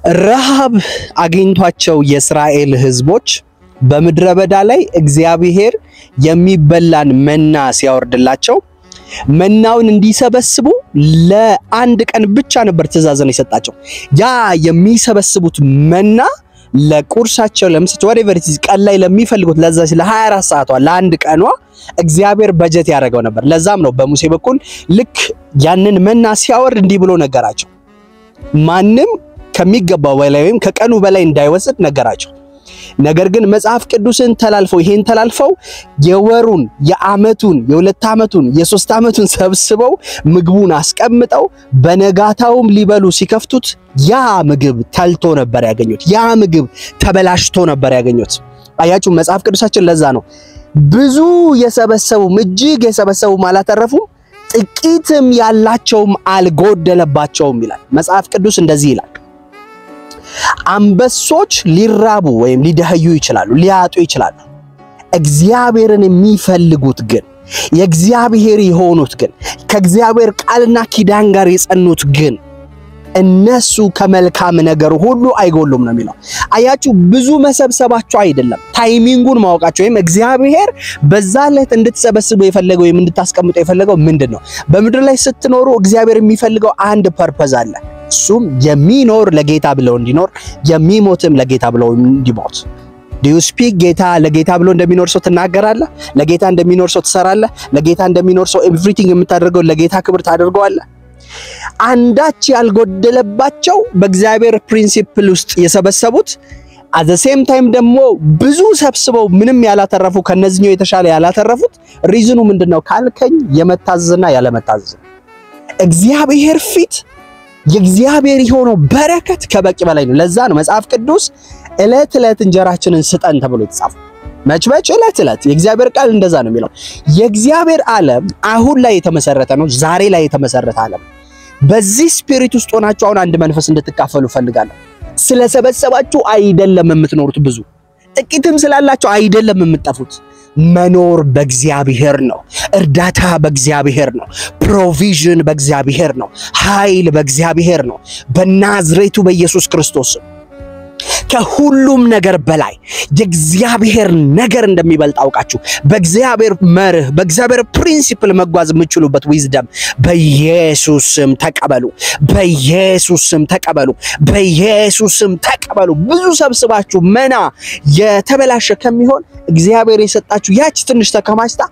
ረሃብ አግኝቷቸው የእስራኤል ህዝቦች በምድረ በዳ ላይ እግዚአብሔር የሚበላን መና ሲያወርድላቸው መናውን እንዲሰበስቡ ለአንድ ቀን ብቻ ነበር ትእዛዝን የሰጣቸው። ያ የሚሰበስቡት መና ለቁርሳቸው፣ ለምሳቸው፣ whatever it is፣ ቀን ላይ ለሚፈልጉት ለዛ ለ24 ሰዓቷ ለአንድ ቀኗ እግዚአብሔር በጀት ያደረገው ነበር። ለዛም ነው በሙሴ በኩል ልክ ያንን መና ሲያወርድ እንዲህ ብሎ ነገራቸው። ማንም ከሚገባው በላይ ወይም ከቀኑ በላይ እንዳይወስድ ነገራቸው። ነገር ግን መጽሐፍ ቅዱስን ተላልፈው፣ ይሄን ተላልፈው የወሩን፣ የዓመቱን፣ የ2 ዓመቱን፣ የ3 ዓመቱን ሰብስበው ምግቡን አስቀምጠው በነጋታውም ሊበሉ ሲከፍቱት ያ ምግብ ተልቶ ነበር ያገኙት። ያ ምግብ ተበላሽቶ ነበር ያገኙት። አያችሁ፣ መጽሐፍ ቅዱሳችን ለዛ ነው ብዙ የሰበሰቡም እጅግ የሰበሰቡም አላተረፉም፣ ጥቂትም ያላቸውም አልጎደለባቸውም ይላል። መጽሐፍ ቅዱስ እንደዚህ ይላል። አንበሶች ሊራቡ ወይም ሊደኸዩ ይችላሉ፣ ሊያጡ ይችላሉ። እግዚአብሔርን የሚፈልጉት ግን፣ የእግዚአብሔር የሆኑት ግን፣ ከእግዚአብሔር ቃልና ኪዳን ጋር የጸኑት ግን እነሱ ከመልካም ነገር ሁሉ አይጎሉም ነው የሚለው። አያችሁ፣ ብዙ መሰብሰባቸው አይደለም፣ timing ኡን ማወቃቸው ወይም እግዚአብሔር በዛ ዕለት እንድትሰበስቡ የፈለገው ወይም እንድታስቀምጡ የፈለገው ምንድን ነው? በምድር ላይ ስትኖሩ እግዚአብሔር የሚፈልገው አንድ purpose አለ። እሱም የሚኖር ለጌታ ብለው እንዲኖር፣ የሚሞትም ለጌታ ብለው እንዲሞት። Do you speak? ጌታ ለጌታ ብሎ እንደሚኖር ሰው ትናገራለህ? ለጌታ እንደሚኖር ሰው ትሰራለህ? ለጌታ እንደሚኖር ሰው everything የምታደርገው ለጌታ ክብር ታደርገዋለህ? አንዳች ያልጎደለባቸው በእግዚአብሔር principle ውስጥ የሰበሰቡት፣ at the same time ደግሞ ብዙ ሰብስበው ምንም ያላተረፉ፣ ከነዚህኛው የተሻለ ያላተረፉት reason ኑ ምንድነው ካልከኝ የመታዘዝና ያለመታዘዝ። እግዚአብሔር ፊት የእግዚአብሔር የሆነው በረከት ከበቂ በላይ ነው። ለዛ ነው መጽሐፍ ቅዱስ ዕለት ዕለት እንጀራችንን ስጠን ተብሎ የተጻፈው። መች መች? ዕለት ዕለት። የእግዚአብሔር ቃል እንደዛ ነው የሚለው። የእግዚአብሔር ዓለም አሁን ላይ የተመሰረተ ነው። ዛሬ ላይ የተመሰረተ ዓለም። በዚህ spirit ውስጥ ሆናችሁ አሁን አንድ መንፈስ እንድትካፈሉ ፈልጋለሁ። ስለሰበሰባችሁ አይደለም የምትኖሩት፣ ብዙ ጥቂትም ስላላችሁ አይደለም የምትጠፉት። መኖር በእግዚአብሔር ነው። እርዳታ በእግዚአብሔር ነው። Provision በእግዚአብሔር ነው። ኃይል በእግዚአብሔር ነው። በናዝሬቱ በኢየሱስ ክርስቶስ ከሁሉም ነገር በላይ የእግዚአብሔር ነገር እንደሚበልጥ አውቃችሁ በእግዚአብሔር መርህ፣ በእግዚአብሔር principle መጓዝ የምትችሉበት wisdom በኢየሱስ ስም ተቀበሉ። በኢየሱስ ስም ተቀበሉ። በኢየሱስ ስም ተቀበሉ። ብዙ ሰብስባችሁ መና የተበላሸ ከሚሆን እግዚአብሔር የሰጣችሁ ያች ትንሽ ተከማችታ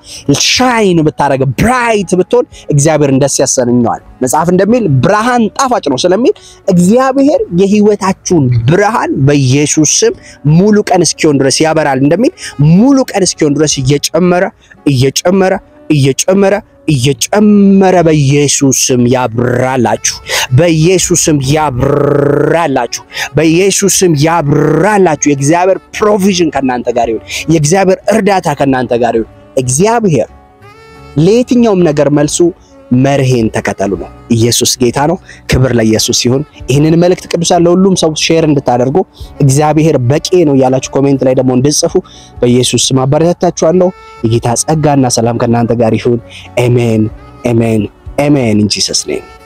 shine ብታደርግ፣ bright ብትሆን እግዚአብሔርን ደስ ያሰኘዋል። መጽሐፍ እንደሚል ብርሃን ጣፋጭ ነው ስለሚል እግዚአብሔር የህይወታችሁን ብርሃን በኢየሱስ ስም ሙሉ ቀን እስኪሆን ድረስ ያበራል እንደሚል ሙሉ ቀን እስኪሆን ድረስ እየጨመረ እየጨመረ እየጨመረ እየጨመረ በኢየሱስ ስም ያብራላችሁ። በኢየሱስ ስም ያብራላችሁ። በኢየሱስ ስም ያብራላችሁ። የእግዚአብሔር provision ከእናንተ ጋር ይሁን። የእግዚአብሔር እርዳታ ከእናንተ ጋር ይሁን። እግዚአብሔር ለየትኛውም ነገር መልሱ መርሄን ተከተሉ ነው። ኢየሱስ ጌታ ነው። ክብር ለኢየሱስ ይሁን። ይህንን መልእክት ቅዱሳን ለሁሉም ሰው share እንድታደርጉ፣ እግዚአብሔር በቂ ነው እያላችሁ comment ላይ ደግሞ እንድትጽፉ በኢየሱስ ስም አበረታታችኋለሁ። የጌታ ጸጋና ሰላም ከእናንተ ጋር ይሁን። አሜን፣ አሜን፣ አሜን። In Jesus name.